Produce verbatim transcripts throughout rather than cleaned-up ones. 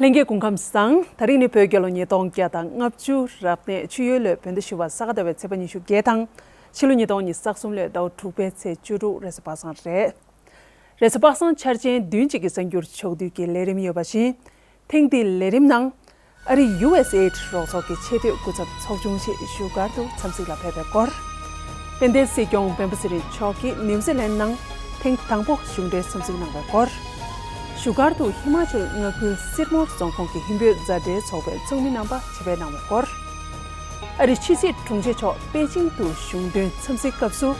ལྷན་རྒྱས་སྐུ་ཁམས་བཟང་། དེ་རིང་ནི་བོད་རྒྱལ་ལོ་ཉིས་སྟོང་བརྒྱ་དང་ལྔ་བཅུ་རབ་གནས་ཆུ་ཡོས་ལོའི་བོད་ཟླ་བཞི་པ་ས་ག་ཟླ་བའི་ཚེས་པ་ཉི་ཤུ་བརྒྱད་དང་། ཕྱི་ལོ་ཉིས་སྟོང་ཉི་ཤུ་རྩ་གསུམ་ལོའི་ཟླ་བ་དྲུག་པའི་ཚེས་བཅུ་དྲུག་རེས་གཟའ་པ་སངས་རེད། རེས་གཟའ་པ་སངས་འཆར་ཅན་བདུན་གཅིག་གི་གསར་འགྱུར་ཕྱོགས་བསྡུས་ཀྱི་ལས་རིམ་ཡོད་པ་བཞིན། ཐེངས་འདིའི་ལས་རིམ་ནང་། ཨ་རི་ཡུ་ཨེས་ཨེ་ཌི་རོགས་ཚོགས་ཀྱི་ཆེས་མཐོའི་སྐུ་ཚབ་ཚོགས་ཆུང་ཞིག་བཞུགས་སྒར་དུ་འཚམས་གཟིགས་ལ་ཕེབས་པའི་སྐོར། དཔལ་ལྡན་སྲིད་སྐྱོང་སྤེན་པ་ཚེ་རིང་མཆོག་གིས་ནིའུ་ཛི་ལན་ནང་ཐེངས་དང་པོ་གཞུང་འབྲེལ་འཚམས་གཟིགས་གནང་བའི་སྐོར། བཞུགས་སྒར་དུ་ཧི་མ་ཅལ་མངའ་ཁུལ་སིར་མོར་རྫོང་ཁོངས་ཀྱི་ཧིན་བོད་མཛའ་འབྲེལ་ཚོགས་པའི་ཚོགས་མི་རྣམ་པ་ཆེད་ཕེབས་གནང་བའི་སྐོར། ཨ་རིའི་ཕྱི་སྲིད་དྲུང་ཆེ་མཆོག་པེ་ཅིང་དུ་གཞུང་དོན་འཚམས་གཟིགས་སྐབས་སུ།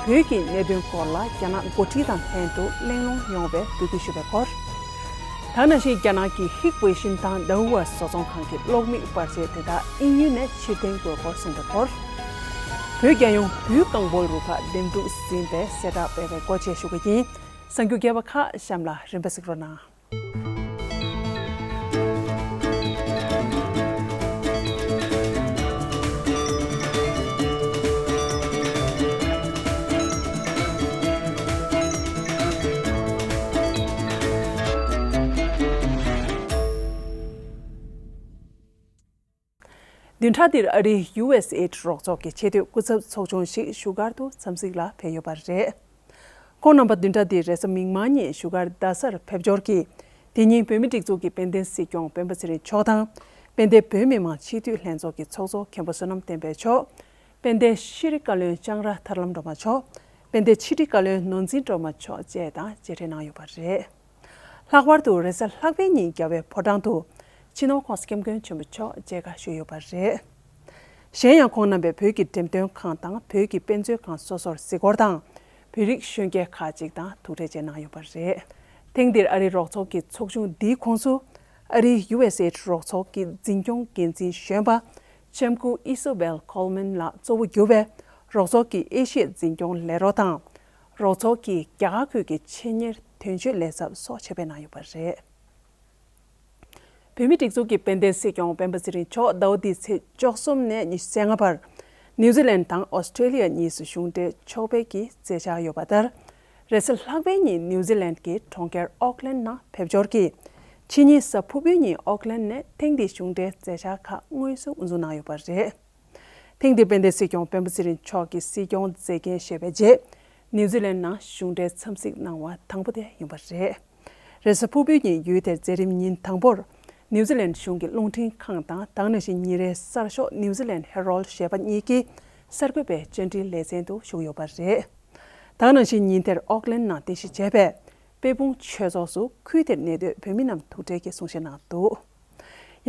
བོད་ཀྱི་གནད་དོན་སྐོར་ལ་རྒྱ་ནག་འགོ་ཁྲིད་དང་ལྷན་དུ་གླེང་སློང་ཡོང་བའི་འབོད་སྐུལ་ཞུས་པའི་སྐོར། ད་ནང་བཞིན་རྒྱ་ནག་གི་ཧིག་ཝེ་ཤིན་དང་ཌའུ་ཝ་བཟོ་ཚོང་ཁང་གི་གློག་མེ་པར་ཆས་དེ་དག་དབྱིན་ཡུལ་ནས་ཕྱིར་འཐེན་དགོས་སྐོར་གསུངས་པའི་སྐོར། བོད་རྒྱལ་ཡོངས་སྦུལ་རྐང་སྤོལ་རུ་ཁག་འདེམས་སྒྲུག་ཟིན་པའི་གསལ་བསྒྲགས་སྤེལ་བའི་སྐོར་བཅས་ཞུ་གི་ཡིན། གསར་འགྱུར་རྒྱས་པ་ཁག་གཤམ་ལ་རིམ་པ་གཟིགས་རོགས་གནང་། བདུན་ཕྲག་འདིར་ཨ་རིའི་ཡུ་ཨེས་ཨེ་ཌི་རོགས་ཚོགས་ཀྱི་ཆེས་མཐོའི་སྐུ་ཚབ་ཚོགས་ཆུང་ཞིག་བཞུགས་སྒར་དུ་འཚམས་གཟིགས་ལ་ཕེབས་ཡོད་པ་རེད། ཁོང་རྣམ་པ་བདུན་ཕྲག་འདིའི་རེས་གཟའ་མིག་དམར་ཉིན་བཞུགས་སྒར་རྡ་སར་ཕེབས་འབྱོར་གྱིས། དེ་ཉིན་བོད་མིའི་སྒྲིག་འཛུགས་ཀྱི་དཔལ་ལྡན་སྲིད་སྐྱོང་སྤེན་པ་ཚེ་རིང་མཆོག་དང་། དཔལ་ལྡན་བོད་མི་མང་སྤྱི་འཐུས་ལྷན་ཚོགས་ཀྱི་ཚོགས་གཙོ་མཁན་པོ་བསོད་ནམས་བསྟན་འཕེལ་མཆོག་དཔལ་ལྡན་ཤེས་རིག་བཀའ་བློན་ལྕང་ར་ཐར་ལམ་སྒྲོལ་མ་མཆོག་དཔལ་ལྡན་ཕྱི་དྲིལ་བཀའ་བློན་ནོར་འཛིན་སྒྲོལ་མ་མཆོག་བཅས་དང་མཇལ་འཕྲད་གནང་ཡོད་པ་རེད། ལྷག་པར་དུ་རེས་གཟའ་ལྷག་པའི་ཉིན་རྒྱལ་བའི་ཕོ་བྲང་དུ་སྤྱི་ནོར་༸གོང་ས་༸སྐྱབས་མགོན་ཆེན་པོ་མཆོག་མཇལ་ཁ་ཞུས་ཡོད་པ་རེད། གཞན་ཡང་ཁོང་རྣམ་པས་བོད་ཀྱི་འགྲེམས་སྟོན་ཁང་དང་བོད་ཀྱི་དཔེ་མཛོད་ཁང་སོ་སོར་གཟིགས་སྐོར་དང་། བོད་རིགས་གཞོན་སྐྱེས་ཁག་ཅིག་དང་ཐུག་འཕྲད་བཅས་གནང་ཡོད་པ་རེད། ཐེངས་འདིར་ཨ་རིའི་རོགས་ཚོགས་ཀྱི་ཚོགས་ཆུང་འདིའི་ཁོངས་སུ། ཨ་རིའི་ཡུ་ཨེས་ཨེ་རོགས་ཚོགས་ཀྱི་འཛིན་སྐྱོང་འགན་འཛིན་གཞོན་པ། ལྕམ་སྐུ་ཨི་སོ་བེལ་ཁོལ་མན་ལགས་གཙོ་བོ་གྱུར་བའི་རོགས་ཚོགས་ཀྱི་ཨེ་ཤི་ཡའི་འཛིན་སྐྱོང་ལས་རོགས་དང་། རོགས་ཚོགས་ཀྱི་རྒྱ་གར་ཁུལ་གྱི་ཆེད་གཉེར་དོན་གཅོད་ལས་ཚབ་སོགས་ཆེད་ཕེབས་གནང་ཡོད་པ་རེད། བོད་མིའི་སྒྲིག་འཛུགས་ཀྱི་དཔལ་ལྡན་སྲིད་སྐྱོང་སྤེན་པ་ཚེ་རིང་མཆོག་ཟླ་བ་འདིའི་ཚེས་བཅུ་གསུམ་ནས་ཉི་ཤུ་རྩ་ལྔ་བར། ནིའུ་ཛི་ལན་དང་ཨོ་སི་ཀྲེ་ལི་ཡ་གཉིས་སུ་གཞུང་འབྲེལ་ཕྱོགས་ཕེབས་ཀྱི་མཛད་འཆར་ཡོད་པ་ལྟར། རེས་གཟའ་ལྷག་པའི་ཉིན་ནིའུ་ཛི་ལན་གྱི་གྲོང་ཁྱེར་ཨོག་ལན་ནང་ཕེབས་འབྱོར་གྱིས། ཕྱི་ཉིན་གཟའ་ཕུར་བུའི་ཉིན་ཨོག་ལན་ནས་ཐེངས་འདིའི་གཞུང་འབྲེལ་མཛད་འཆར་ཁག་དངོས་སུ་དབུ་འཛུགས་གནང་ཡོད་པ་རེད། ཐེངས་འདིར་དཔལ་ལྡན་སྲིད་སྐྱོང་སྤེན་པ་ཚེ་རིང་མཆོག་གིས་སྲིད་སྐྱོང་མཛད་འགན་བཞེས་པའི་རྗེས། ནིའུ་ཛི་ལན་ནང་གཞུང་འབྲེལ་འཚམས་གཟིགས་གནང་བ་དང་པོ་དེ་ཡིན་པ་རེད། རེས་གཟའ་ཕུར་བུའི་ཉིན་ཡུལ་དེར་མཛད་རིམ་ཉིན་དང་པོར། ནིའུ་ཛི་ལན་གཞུང་གི་རླུང་འཕྲིན་ཁང་དང་ད་ག་ནང་བཞིན་ཉིན་རེའི་གསར་ཤོག་ནིའུ་ཛི་ལན་ཧེ་རལ་ཞེས་པ་གཉིས་ཀྱིས་གསར་འགོད་པའི་བཅར་འདྲིའི་ལེ་ཚན་དུ་ཞུགས་ཡོད་པ་རེད། ད་ག་ནང་བཞིན་ཉིན་དེར་ཨོག་ལན་ནང་རྟེན་གཞི་བྱས་པའི་དཔལ་སྤུངས་ཆོས་ཚོགས་སུ་ཁུལ་དེར་གནས་སྡོད་བོད་མི་རྣམས་ཐུག་འཕྲད་ཀྱིས་གསུང་བཤད་གནང་འདུག་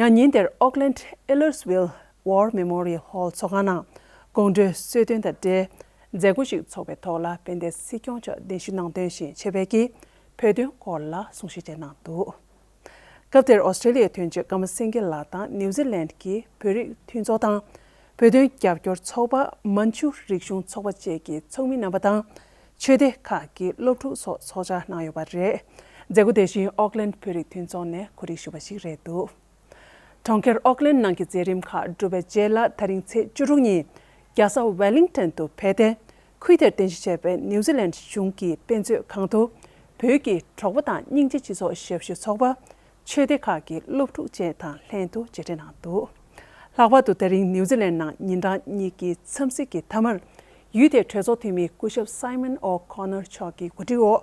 ཡང་ཉིན་དེར་ཨོག་ལན་ཨེ་ལར་སི་ཝིལ་War Memorial Hall ཚོགས་ཁང་ནང་དགོང་དྲོའི་གསོལ་སྟོན་དང་འབྲེལ་མཛད་སྒོ་ཞིག་ཚོགས་པའི་ཐོག་ལ་དཔལ་ལྡན་སྲིད་སྐྱོང་མཆོག་གདན་ཞུ་གནང་དོན་བཞིན་ཆེད་ཕེབས་ཀྱིས་བོད་དོན་སྐོར་ལ་གསུང་བཤད་བཅས་གནང་འདུག་སྐབས་དེར་ཨོ་སི་ཀྲེ་ལི་ཡའི་དོན་གཅོད་ཀརྨ་སེང་གེ་ལགས་དང་ནིའུ་ཛི་ལན་གྱི་བོད་རིགས་མཐུན་ཚོགས་དང་བོད་དོན་རྒྱབ་སྐྱོར་ཚོགས་པ་མན་ཆུ་རིག་གཞུང་ཚོགས་པ་བཅས་ཀྱི་ཚོགས་མི་རྣམ་པ་དང་། ཆོས་སྡེ་ཁག་གི་སློབ་ཕྲུག་སོགས་ཚོགས་བཅར་གནང་ཡོད་པ་རེད། མཛད་སྒོ་དེ་བཞིན་ཨོག་ལན་བོད་རིགས་མཐུན་ཚོགས་ནས་གོ་སྒྲིག་ཞུས་པ་ཞིག་རེད་འདུག་གྲོང་ཁྱེར་ཨོག་ལན་ནང་གི་མཛད་རིམ་ཁག་གྲུབ་པའི་རྗེས་ལ་ད་རིང་ཚེས་བཅུ་དྲུག་ཉིན་རྒྱལ་ས་ཝེ་ལིང་ཊོན་དུ་ཕེབས་ཏེ། ཁུལ་དེར་རྟེན་གཞི་བྱས་པའི་ནིའུ་ཛི་ལན་གཞུང་གི་དཔེ་མཛོད་ཁང་དུ་བོད་ཀྱི་གྲོགས་པོ་དང་སྙིང་རྗེ་སྤྱི་ཚོགས་ཞབས་ཞུ་ཚོགས་པ། ཆོས་སྡེ་ཁག་གི་སློབ་ཕྲུག་བཅས་དང་ལྷན་དུ་མཇལ་འཕྲད་གནང་འདུག་ལྷག་པར་དུ་ད་རིང་ནིའུ་ཛི་ལན་ནང་ཉིན་གྲངས་གཉིས་ཀྱི་འཚམས་གཟིགས་ཀྱི་མཐའ་མར། ཡུལ་དེའི་གྲོས་ཚོགས་འཐུས་མི་སྐུ་ཞབས་Simon O'Connor མཆོག་གི་གོ་སྒྲིག་འོག་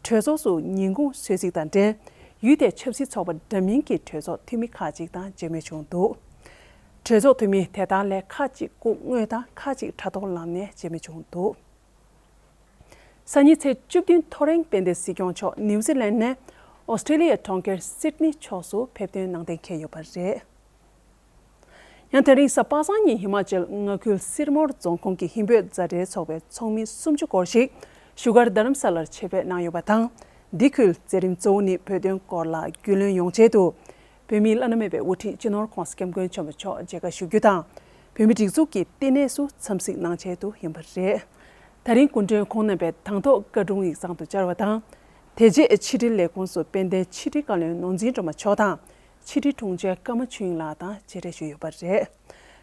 གྲོས་ཚོགས་སུ་ཉིན་གུང་གསོལ་ཚིགས་དང་འབྲེལ། ཡུལ་དེའི་ཆབ་སྲིད་ཚོགས་པ་འདྲ་མིན་གྱི་གྲོས་ཚོགས་འཐུས་མི་ཁག་ཅིག་དང་མཇལ་མོལ་བྱུང་འདུག་གྲོས་ཚོགས་འཐུས་མི་དེ་དག་ལས་ཁག་ཅིག་སྐུ་དངོས་དང་ཁག་ཅིག་དྲ་ཐོག་ལམ་ནས་མཇལ་མོལ་བྱུང་འདུག་སང་ཉིན་ཚེས་བཅུ་བདུན་ཐོ་རེངས་དཔལ་ལྡན་སྲིད་སྐྱོང་མཆོག་ནིའུ་ཛི་ལན་ནས་ཨོ་སི་ཀྲེ་ལི་ཡའི་གྲོང་ཁྱེར་སིད་ནི་ཕྱོགས་སུ་ཕེབས་ཐོན་གནང་གཏན་འཁེལ་ཡོད་པ་རེད། ཡང་དེ་རིང་གཟའ་པ་སངས་ཉིན་ཧི་མ་ཅལ་མངའ་ཁུལ་སིར་མོར་རྫོང་ཁོངས་ཀྱི་ཧིན་བོད་མཛའ་འབྲེལ་ཚོགས་པའི་ཚོགས་མི་སུམ་ཅུ་སྐོར་ཞིག་བཞུགས་སྒར་རྡ་རམ་ས་ལར་ཆེད་ཕེབས་གནང་ཡོད་པ་དང་། འདི་ཁུལ་མཛད་རིམ་གཙོ་བོ་ནི་བོད་དོན་སྐོར་ལ་རྒྱུས་ལོན་ཡོང་ཆེད་དུ། བོད་མིའི་བླ་ན་མེད་པའི་དབུ་ཁྲིད་སྤྱི་ནོར་༸གོང་ས་༸སྐྱབས་མགོན་ཆེན་པོ་མཆོག་མཇལ་ཁ་ཞུ་རྒྱུ་དང་། བོད་མིའི་སྒྲིག་འཛུགས་ཀྱི་བསྟི་གནས་སུ་འཚམས་གཟིགས་གནང་ཆེད་དུ་ཡིན་པ་རེད། ད་རིང་སྐུ་མགྲོན་ཁོང་རྣམ་པས་དང་ཐོག་བཀའ་དྲུང་ཡིག་ཚང་དུ་བཅར་བ་དང་། དེ་རྗེས་ཕྱི་དྲིལ་ལས་ཁུངས་སུ་དཔལ་ལྡན་ཕྱི་དྲིལ་བཀའ་བློན་ནོར་འཛིན་སྒྲོལ་མ་མཆོག་དང་། ཕྱི་དྲིལ་དྲུང་ཆེ་ཀརྨ་ཆོས་དབྱིངས་ལགས་དང་མཇལ་འཕྲད་ཞུས་ཡོད་པ་རེད།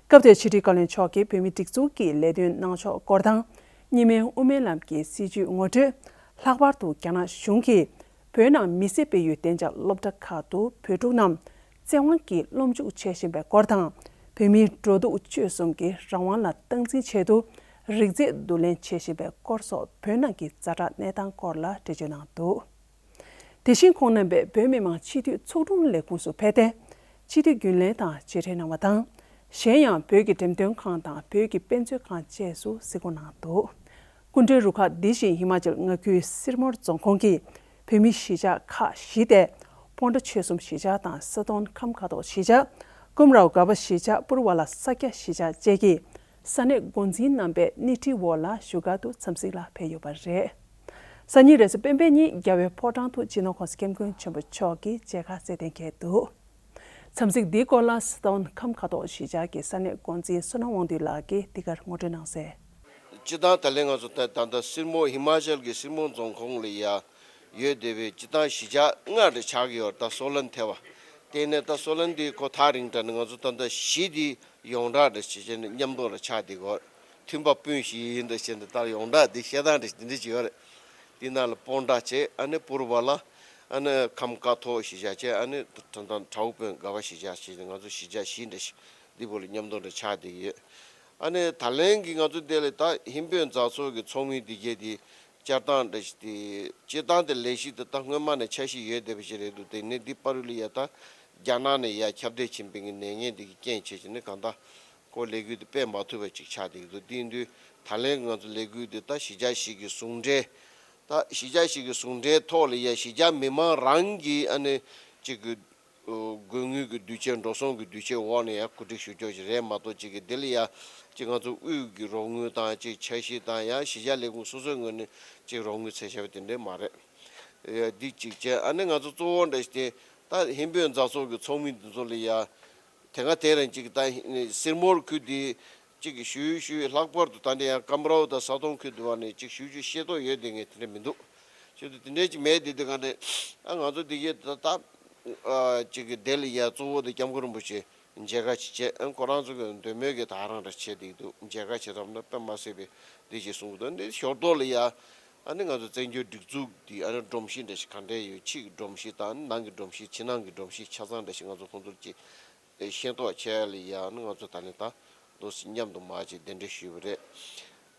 སྐབས་དེར་ཕྱི་དྲིལ་བཀའ་བློན་མཆོག་གིས་བོད་མིའི་སྒྲིག་འཛུགས་ཀྱི་ལས་དོན་གནང་ཕྱོགས་སྐོར་དང་། གཉིས་སྨན་དབུ་མའི་ལམ་གྱི་སྲིད་བྱུས་ངོ་སྤྲོད། ལྷག་པར་དུ་རྒྱ་ནག་གཞུང་གིས་བོད་ནང་མི་སེར་སྤེལ་ཡུལ་གཏན་འཇགས་སློབ་གྲྭ་ཁག་ཏུ་བོད་ཕྲུག་རྣམས་ བཙན་དབང་གིས་སློབ་འཇུག་བྱེད་བཞིན་པའི་སྐོར་དང་། བོད་མིའི་འགྲོ་འདུག་སྤྱོད་གསུམ་གྱི་རང་དབང་ལ་སྟངས་འཛིན་ཆེད་དུ་རིག་རྫས་བསྡུ་ལེན་བྱེད་བཞིན་པའི་སྐོར་སོགས་བོད་ནང་གི་ཛ་དྲག་གནས་སྟངས་སྐོར་ལ་འགྲེལ་བརྗོད་གནང་འདུག་དེ་བཞིན་ཁོང་རྣམ་པས་བོད་མི་མང་སྤྱི་འཐུས་ཚོགས་དྲུང་ལས་ཁུངས་སུ་ཕེབས་ཏེ། སྤྱི་འཐུས་རྒྱུན་ལས་དང་མཇལ་འཕྲད་གནང་བ་དང་། གཞན་ཡང་བོད་ཀྱི་འགྲེམས་སྟོན་ཁང་དང་བོད་ཀྱི་དཔེ་མཛོད་ཁང་བཅས་སུ་གཟིགས་སྐོར་གནང་འདུག་སྐུ་མགྲོན་རུ་ཁག་འདི་བཞིན་ཧི་མ་ཅལ་མངའ་ཁུལ་སིར་མོར་རྫོང་ཁོངས་ཀྱི་བོད་མིའི་གཞིས་ཆགས་ཁག་བཞི་སྟེ། སྤོན་ཊ་ཆོལ་གསུམ་གཞིས་ཆགས་དང་ས་སྟོན་ཁམས་ཁ་ཐོག་གཞིས་ཆགས། ཀུམ་རའོ་ག་བ་གཞིས་ཆགས། པུར་བ་ལ་ས་སྐྱ་གཞིས་ཆགས་བཅས་ཀྱི་ས་གནས་འགོ་འཛིན་རྣམ་པས་སྣེ་ཁྲིད་འོག་ལ་བཞུགས་སྒར་དུ་འཚམས་གཟིགས་ལ་ཕེབས་ཡོད་པ་རེད། སང་ཉིན་རེས་གཟའ་སྤེན་པའི་ཉིན་རྒྱལ་བའི་ཕོ་བྲང་དུ་སྤྱི་ནོར་༸གོང་ས་༸སྐྱབས་མགོན་ཆེན་པོ་མཆོག་གིས་མཇལ་ཁ་བསྩལ་གཏན་འཁེལ་འདུག་འཚམས་གཟིགས་འདིའི་སྐོར་ལ་ས་སྟོན་ཁམས་ཁ་ཐོག་གཞིས་ཆགས་ཀྱི་ས་གནས་འགོ་འཛིན་བསོད་ནམས་དབང་འདུས་ལགས་ཀྱིས་འདི་གར་ངོ་སྤྲོད་གནང་གསལ། སྤྱིར་བཏང་ད་ལན་ང་ཚོ་ད་ད་ལྟ་སིར་མོ་ཧི་མ་ཅལ་གྱི་སིར་མོ་རྫོང་ཁོངས་ལ་ཡ་ཡོད་བསྡད་པའི་སྤྱིར་བཏང་གཞིས་ཆགས་ལྔ་རེ་ཆགས་ཀྱི་ཡོད་རེད། ད་སོ་ལན་ཐེ་བ། དེ་ནས་ད་སོ་ལན་དེ་ཁོ་ཐག་རིང་དྲགས་ནས་ང་ཚོ་ད་ལྟ་གཞི་དེ་ཡོངས་གྲགས་རེ་བྱས་བྱས་ནས་མཉམ་དུ་ལ་ཆགས་བསྡད་ཀྱི་ཡོད་རེད། མཐུན་པ་སྤུན་བཞི་ཡིན་འདྲ་བྱས་ནས་ད་ཡོངས་གྲགས་དེ་བཤད་སྟངས་རེ་དེ་འདྲ་ཅིག་ཡོད་རེད། དེ་ནང་ལ་སྤོན་ཊ་བྱས། ཨ་ནི་པུར་བ་ལ། ཨ་ནི་ཁམས་ཀ་ཐོག་གཞིས་ཆགས་བྱས། ཨ་ནི་ད་ད་བྲག་དཔོན་དགའ་བ་གཞིས་ཆགས་བྱས་ནས་ང་ཚོ་གཞིས་ཆགས་བཞི་འདྲ་ཞིག་འདི་བོ་ལ་མཉམ་དུ་འདྲ་ཆགས་བསྡད་ཀྱི་ཡོད། ཨ་ནི་ད་ལན་གྱི་ང་ཚོ་འདི་ལ་ད་ཧིན་བོད་མཛའ་ཚོགས་ཀྱི་ཚོགས་མི་འདི་གས་དེ་བཅར་སྟངས་འདྲ་ཞིག་དེ་སྤྱིར་བཏང་དེ་ལས་གཞི་དེ་ད་སྔོན་མ་ནས་འཆར་གཞི་ཡོད་བསྡད་པ་ཞིག་རེད་འདུག་དེ་ནས་འདི་བར་དུ་ལ་ཡ་ད་རྒྱ་ནག་ནས་ཡ་ཁྱབ་གདལ་ཕྱིན་པའི་ནད་ངན་འདི་གི་རྐྱེན་བྱས་བྱས་ནས་གང་ལྟར་ཁོ་ལས་འགུལ་དེ་སྤེལ་མ་ཐུབ་པ་ཅིག་ཆགས་བསྡད་ཀྱི་འདུག་དེ་ཡིན་དུས་ད་ལན་ང་ཚོ་ལས་འགུལ་དེ་ད་གཞིས་ཆགས་ཤིག་གི་ཟུང་འབྲེལ། ད་གཞིས་ཆགས་ཤིག་གི་ཟུང་འབྲེལ་ཐོག་ལ་ཡ་གཞིས་ཆགས་མི་མང་རང་གི་ཨ་ནི་གཅིག་གི་དགོས་དངུལ་གྱི་དུས་ཆེན། འགྲོ་སོང་གི་དུས་ཆེན་འོག་ནས་ཡང་གོ་སྒྲིག་ཞུ་ཕྱོགས་ཤིག་རེད་མ་གཏོགས། གཅིག་གི་དེ་ལ་ཡ་གཅིག་ང་ཚོ་དབུས་ཀྱི་རོགས་དངུལ་དང་གཅིག་འཆར་གཞི་དང་ཡང་གཞིས་ཆགས་ལས་ཁུངས་སོ་སོའི་ངོས་ནས་གཅིག་རོགས་དངུལ་འཚོལ་བྱས་པ་དེ་འདྲ་མ་རེད། ཡ་འདི་གཅིག་བྱས། ཨ་ནི་ང་ཚོ་གཙོ་བོ་འདྲ་ཞིག་དེ་ད་ཧིན་བོད་མཛའ་ཚོགས་ཀྱི་ཚོགས་མི་འདི་ཚོ་ལ་ཡ་དེ་སྔ་དེ་རིང་གཅིག་ད་སིར་མོར་ཁུལ་འདི་གཅིག་གི་ཞུ་ཞུ་ལྷག་པར་དུ་ད་འདི་ཡང་ཀམ་རའོ་དང་ས་སྟོང་ཁུལ་དུ་བ་ནས་གཅིག་ཞུ་ཞུ་ཤེས་རྟོགས་ཡོད་དེ་ངས་དེ་འདྲ་མི་འདུག་ཆེད་དུ་དེ་འདྲའི་ཅིག་མེད་དེ། དེ་ག་ནས་ཨ་ང་ཚོ་དེ་གའི་ད་ད་ཨ་གཅིག་གི་དེ་ལ་ཡ་གཙོ་བོ་དེ་སྐྱབས་མགོན་རིན་པོ་ཆེ་མཇལ་ཁ་ཅིག་བྱས། ཨ་ཁོ་རང་ཚོ་གི་འདོད་མོས་ཀྱི་ད་རང་འདྲ་བྱས་བསྡད་འདུག་མཇལ་ཁ་བྱེད་ཐབས་ན་དཔེ་མ་སྲིད་པའི་དེ་ཅིག་གསུང་གི་འདུག་འདི་ཞོར་ཐོག་ལ་ཡ་ཨ་ནི་ང་ཚོ་བཙན་བྱོལ་སྒྲིག་འཛུགས་འདི་ཨ་ནི་སྒྲོམ་གཞི་འདྲ་ཞིག་ག་འདྲས་ཡོད། ཕྱི་གི་སྒྲོམ་གཞི་དང་ནང་གི་སྒྲོམ་གཞི། ཕྱི་ནང་གི་སྒྲོམ་གཞི་ཆ་ཚང་འདྲ་ཞིག་ང་ཚོ་ཁོང་ཚོར་ཅིག་ཤེས་རྟོགས་བྱས་ལ་ཡ་ནི་ང་ཚོ་ད་ནི་ད་འདུག་སེ་མཉམ་དུ་མར་ཅིག་གདན་འདྲེན་ཞུས་པ་རེད།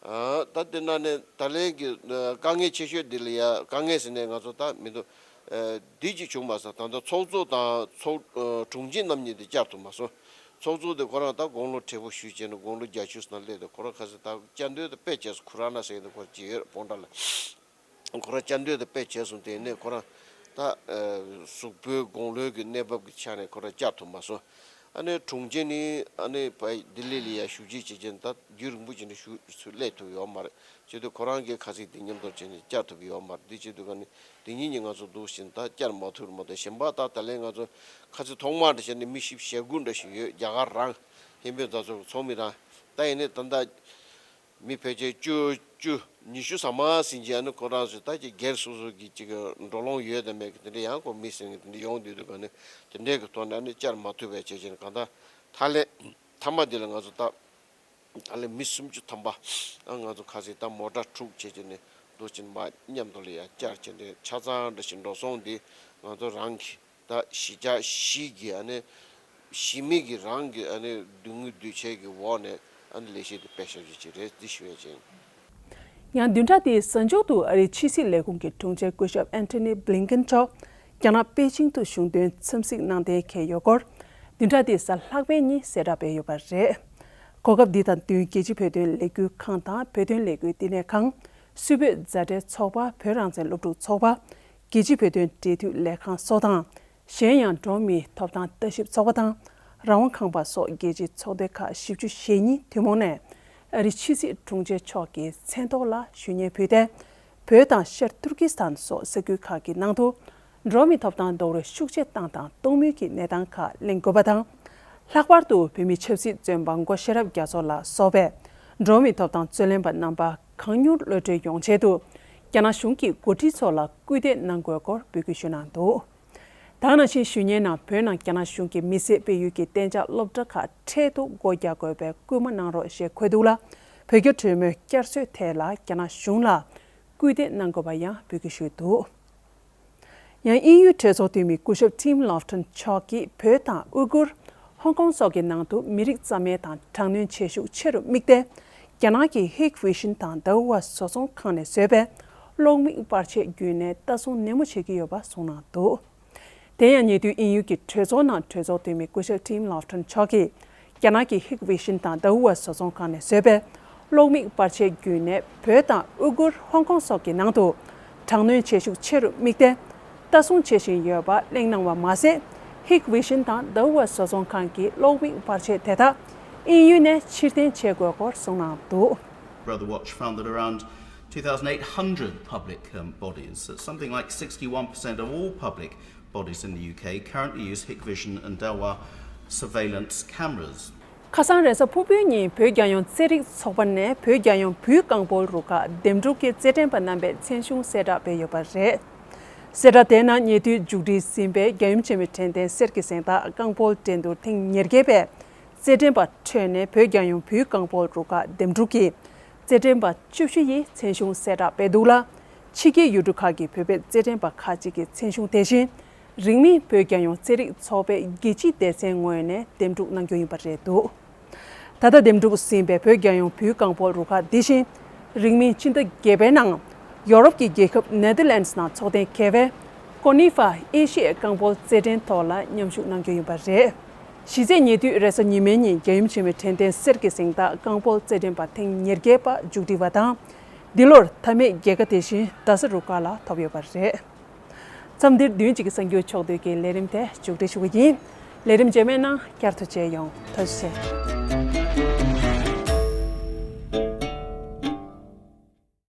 ཨ་ད་དེ་ན་ནས་ད་ལན་གྱི་ཨ་དཀའ་ངལ་ཆེ་ཤོས་འདི་ལ་ཡ་དཀའ་ངལ་ཟེར་ནས་ང་ཚོ་ད་མི་འདུག་ཨ་འདི་གཅིག་བྱུང་མ་སོང་། ད་ལྟ་ཚོགས་གཙོ་དང་ཚོགས་ཨ་དྲུང་ཆེ་རྣམ་གཉིས་དེ་བཅར་ཐུབ་མ་སོང་། ཚོགས་གཙོ་དེ་ཁོ་རང་ད་དགུང་ལོ་བགྲེས་པོ་ཞུས་བྱས་ནས་དགུང་ལོ་བརྒྱད་ཅུ་ཙམ་སླེབས་ཏེ་ཁོ་རང་ཁ་སང་ད་བཅར་འདོད་དེ་དཔེ་བྱས་སོང་། ཁུ་ར་ན་ཟེར་ཡས་དེ་ཁོ་ཅིག་ཡོད་རེད་སྤོན་ཊ་ལ། ཁོ་རང་བཅར་འདོད་དེ་དཔེ་བྱས་སོང་། དེ་ནས་ཁོ་རང་ད་ཨ་གཟུགས་པོའི་དགུང་ལོའི་གི་གནས་བབ་ཀྱི་ཆ་ནས་ཁོ་རང་བཅར་ཐུབ་མ་སོང་། ཨ་ནི་དྲུང་ཆེ་ནི་ཨ་ནི་ཕ་ལྡི་ལི་ལ་ཡ་བཞུགས་མཇལ་བྱེད་ཀྱིན་ད་རྒྱུན་རིང་པོ་ཅིག་ནས་བཞུགས་སུ་སླེབས་ཐུབ་ཡོད་མ་རེད། བྱས་དུས་ཁོ་རང་གིས་ཁ་སང་དེ་མཉམ་དུ་བྱས་ནས་བཅར་ཐུབ་ཡོད་མ་རེད། དེ་བྱས་དུས་ག་ནི་དེ་གཉིས་ནི་ང་ཚོ་འདུག་བཞིན་ད་བཅར་མ་ཐུབ་རེད་མ་གཏོགས། གཞན་པ་ད་ད་ལན་ང་ཚོ་ཁ་སང་ཐོག་མར་འདྲ་བྱས་ནས་མི་བཞི་བཅུ་ཞེ་དགུ་འདྲ་ཞིག་ཡོད། རྒྱ་གར་རང་ཧིན་བོད་མཛའ་ཚོགས་ཀྱི་ཚོགས་མི་རང་། ད་ཡིན་ནའི་ད་ལྟ་མི་ཕལ་ཆེར་བཅུ་བཅུ་ཉི་ཤུ་ཟ་མ་ཟིན་གྱི་ཨ་ནི་ཁོ་རང་ཚོས་ད་ཅིག་སྒེར་སོ་སོ་གི་ཅིག་འགྲོ་ལོང་ཡོད་དམ་མེད་ཀྱི་དེ་འདྲ་ཡང་ཁོ་མི་ཟིན་གྱི་དེ་འདྲ་ཡོང་དུས་དུས་ག་ནི་དེ་འདྲའི་གི་ཐོག་ནས་ཨ་ནི་བཅར་མ་ཐུབ་པའི་བྱས་བྱས་ནས་གང་ལྟར་ད་ལན་མཐའ་མ་འདི་ལ་ང་ཚོ་ད་ད་ལན་མི་སུམ་ཅུ་ཐམ་པ་ཨ་ང་ཚོ་ཁ་སང་ད་མོ་ཊ་དྲུག་བྱས་བྱས་ནས་འདུག་བྱས་ནས་མར་མཉམ་དུ་ལ་ཡར་བཅར་བྱས་ནས་ཆ་ཚང་འདྲ་ཞིག་འགྲོ་སོང་འདི་ང་ཚོ་རང་གི་ད་གཞིས་ཆགས་བཞི་གི་ཨ་ནི་གཞིས་མི་གི་རང་གི་ཨ་ནི་དོན་དངོས་དུས་ཆེན་གྱི་འོག་ནས་ཨ་ནི་ལས་གཞི་དེ་སྤེལ་བཞག་རྒྱུ་ཅིག་རེད་འདི་ཞུ་ཡ་ཅན། ཡང་བདུན་ཕྲག་འདིའི་གཟའ་མཇུག་ཏུ་ཨ་རིའི་ཕྱི་སྲིད་ལས་ཁུངས་ཀྱི་དྲུང་ཆེ་སྐུ་ཞབས་ཨན་ཐོ་ནི་བྷི་ལིན་ཀེན་མཆོག་རྒྱ་ནག་པེ་ཅིང་དུ་གཞུང་དོན་འཚམས་གཟིགས་གནང་གཏན་འཁེལ་ཡོད་སྐོར། བདུན་ཕྲག་འདིའི་གཟའ་ལྷག་པའི་ཉིན་གསལ་བསྒྲགས་སྤེལ་ཡོད་པ་རེད། གོ་སྐབས་འདི་དང་བསྟུན་རྒྱལ་སྤྱིའི་བོད་དོན་ལས་འགུལ་ཁང་དང་བོད་དོན་ལས་འགུལ་བསྟི་གནས་ཁང་། སུད་བོད་མཛའ་འབྲེལ་ཚོགས་པ། བོད་རང་བཙན་སློབ་ཕྲུག་ཚོགས་པ། རྒྱལ་སྤྱིའི་བོད་དོན་འབྲེལ་མཐུད་ལས་ཁང་སོགས་དང་། གཞན་ཡང་འགྲོ་བ་མིའི་ཐོབ་ཐང་ལྟ་ཞིབ་ཚོགས་པ་དང་རང་དབང་ཁང་པ་སོགས་རྒྱལ་སྤྱིའི་ཚོགས་སྡེ་ཁག་བཞི་བཅུ་ཞེ་གཉིས་ཐུན་མོང་ནས་ཨ་རིའི་ཕྱི་སྲིད་དྲུང་ཆེ་མཆོག་གི་མཚན་ཐོག་ལ་ཞུ་སྙན་ཕུལ་ཏེ། བོད་དང་ཤར་ཏུར་ཀི་སི་ཐན་སོགས་ས་ཁུལ་ཁག་གི་ནང་དུ་འགྲོ་བ་མིའི་ཐོབ་ཐང་རྡོག་རོལ་ཤུགས་ཆེ་བཏང་དང་གཏོང་མུས་ཀྱི་གནས་སྟངས་ཁག་གླེང་དགོས་པ་དང་། ལྷག་པར་དུ་བོད་མིའི་ཆབ་སྲིད་བཙོན་པ་མགོ་ཤེས་རབ་རྒྱ་མཚོ་ལ་སོགས་པའི་འགྲོ་བ་མིའི་ཐོབ་ཐང་རྩོད་ལེན་པ་རྣམ་པ་གང་མྱུར་གློད་གྲོལ་ཡོང་ཆེད་དུ་རྒྱ་ནག་གཞུང་གི་འགོ་ཁྲིད་ཚོ་ལ་སྐུལ་འདེད་གནང་དགོས་སྐོར་འབོད་སྐུལ་ཞུས་གནང་འདུག་ད་ག་ནང་བཞིན་ཞུ་སྙན་ནང་བོད་ནང་རྒྱ་ནག་གཞུང་གིས་མི་སེར་སྤེལ་ཡུལ་གྱི་གཏན་འཇགས་སློབ་གྲྭ་ཁག་འཕྲལ་དུ་སྒོ་རྒྱག་དགོས་པའི་སྐུལ་མ་གནང་རོགས་ཞེས་འཁོད་འདུག་ལ། བོད་རྒྱ་གྲོས་མོལ་བསྐྱར་གསོའི་ཐད་ལ་རྒྱ་ནག་གཞུང་ལ་སྐུལ་འདེད་གནང་དགོས་པ་ཡང་འབོད་སྐུལ་ཞུས་འདུག་ཡང་དབྱིན་ཡུལ་གྲོས་ཚོགས་འཐུས་མི་སྐུ་ཞབས་ཊིམ་ལོབ་ཊོན་མཆོག་གིས་བོད་དང་ཨུ་གུར། ཧོང་ཀོང་སོགས་ཀྱི་ནང་དུ་མི་རིགས་རྩ་མེད་དང་དྲག་གནོན་བྱེད་ཤུགས་ཆེ་རུ་དམིགས་ཏེ། རྒྱ་ནག་གི་ཧིག་ཝི་ཤིན་དང་ཟླ་བ་བཟོ་ཚོང་ཁང་ནས་བཟོས་པའི་གློག་མིག་པར་ཆས་བརྒྱུད་ནས་ལྟ་སྲུང་ནན་མོ་བྱེད་ཀྱི་ཡོད་པ་གསུངས་གནང་འདུག་དེ་ཡང་ཉེ་དུས་དབྱིན་ཡུལ་གྱི་གྲོས་ཚོགས་ནང་གྲོས་ཚོགས་འཐུས་མི་སྐུ་ཞབས་ཊིམ་ལོབ་ཊོན་མཆོག་གིས། རྒྱ་ནག་གི་ཧིག་ཝི་ཤིན་དང་ཟླ་བ་བཟོ་ཚོང་ཁང་ནས་བཟོས་པའི་གློག་མིག་པར་ཆས་བརྒྱུད་ནས་བོད་དང་ཨུ་གུར། ཧོང་ཀོང་སོགས་ཀྱི་ནང་དུ་དྲག་གནོན་བྱེད་ཤུགས་ཆེ་རུ་དམིགས་ཏེ། ལྟ་སྲུང་བྱེད་བཞིན་ཡོད་པ་གླེང་གནང་བ་མ་ཟད། ཧིག་ཝི་ཤིན་དང་ཟླ་བ་བཟོ་ཚོང་ཁང་གི་གློག་མིག་པར་ཆས་དེ་དག་དབྱིན་ཡུལ་ནས་ཕྱིར་འཐེན་བྱེད་དགོས་སྐོར་གསུངས་གནང་འདུག Brother Watch found that around two thousand eight hundred public um, bodies, so something like sixty-one percent of all public bodies in the U K, currently use Hikvision and Dahua surveillance cameras. ཁ་སང་རེས་གཟའ་ཕུར་བུའི་ཉིན་བོད་རྒྱལ་ཡོངས་རྩེད་རིགས་ཚོགས་པ་ནས་བོད་རྒྱལ་ཡོངས་བུའི་རྐང་སྤོལ་རུ་ཁག་འདེམས་སྒྲུག་གི་རྩེད་འགྲན་པ་རྣམ་པའི་མཚན་གཞུང་གསལ་བསྒྲགས་སྤེལ་ཡོད་པ་རེད། གསལ་བསྒྲགས་དེའི་ནང་ཉེ་དུས་མཇུག་སྒྲིལ་ཟིན་པའི་རྒྱལ་ཡུམ་ཆེན་མོའི་དྲན་རྟེན་གསེར་གྱི་གཟེངས་རྟགས་རྐང་སྤོལ་འགྲན་བསྡུར་ཐེངས་ཉེར་བརྒྱད་པའི་རྩེད་འགྲན་པ་ཁྲོད་ནས་བོད་རྒྱལ་ཡོངས་བུའི་རྐང་སྤོལ་རུ་ཁག་འདེམས་སྒྲུག་གི་རྩེད་འགྲན་པ་བཅུ་བཞི་ཡིས་མཚན་གཞུང་གསལ་བསྒྲགས་སྤེལ་འདུག་ལ། ཕྱི་རྒྱལ་ཡུལ་གྲུ་ཁག་གི་བོད་པའི་རྩེད་འགྲན་པ་ཁག་ཅིག་གི་མཚན་གཞུང་དེ་བཞིན། རིང་མིན་བོད་རྒྱལ་ཡོངས་རྩེད་རིགས་ཚོགས་པའི་རྒྱལ་སྤྱིའི་སྡེ་ཚན་ངོས་ནས་འདེམས་སྒྲུག་གནང་རྒྱུ་ཡིན་པ་རེད་འདུག་ད་ལྟ་འདེམས་སྒྲུག་ཟིན་པའི་བོད་རྒྱལ་ཡོངས་བུའི་རྐང་སྤོལ་རུ་ཁག་འདི་བཞིན། རིང་མིན་ཕྱི་ཟླ་བརྒྱད་པའི་ནང་ཡོ་རོབ་ཀྱི་རྒྱལ་ཁབ་ནེ་དར་ལེནཌ་ནང་ཚོགས་གཏན་འཁེལ་བའི་ཀོ་ནི་ཧྥ་ཨེ་ཤི་ཡའི་རྐང་སྤོལ་རྩེད་འགྲན་ཐོག་ལ་མཉམ་ཞུགས་གནང་རྒྱུ་ཡིན་པ་རེད། གཞི་རྩའི་ཉེ་དུས་རེས་གཟའ་ཉི་མའི་ཉིན་རྒྱལ་ཡུམ་ཆེན་མོའི་དྲན་རྟེན་གསེར་གྱི་གཟེངས་རྟགས་རྐང་སྤོལ་རྩེད་འགྲན་པ་ཐེངས་ཉེར་བརྒྱད་པ་མཇུག་སྒྲིལ་བ་དང་། འདི་ལོར་མཐའ་མའི་རྒྱལ་ཁ་དེ་བཞིན་རྡ་ས་རུ་ཁག་ལ་ཐོབ་ཡོད་པ་རེད། མཚམས་འདིར་བདུན་གཅིག་གི་གསར་འགྱུར་ཕྱོགས་བསྡུས་ཀྱི་ལས་རིམ་དེ་མཇུག་སྒྲིལ་ཞུ་གི་ཡིན། ལས་རིམ་རྗེས་མའི་ནང་བསྐྱར་དུ་མཇལ་ཡོང་། ཐུགས་རྗེ་ཆེ།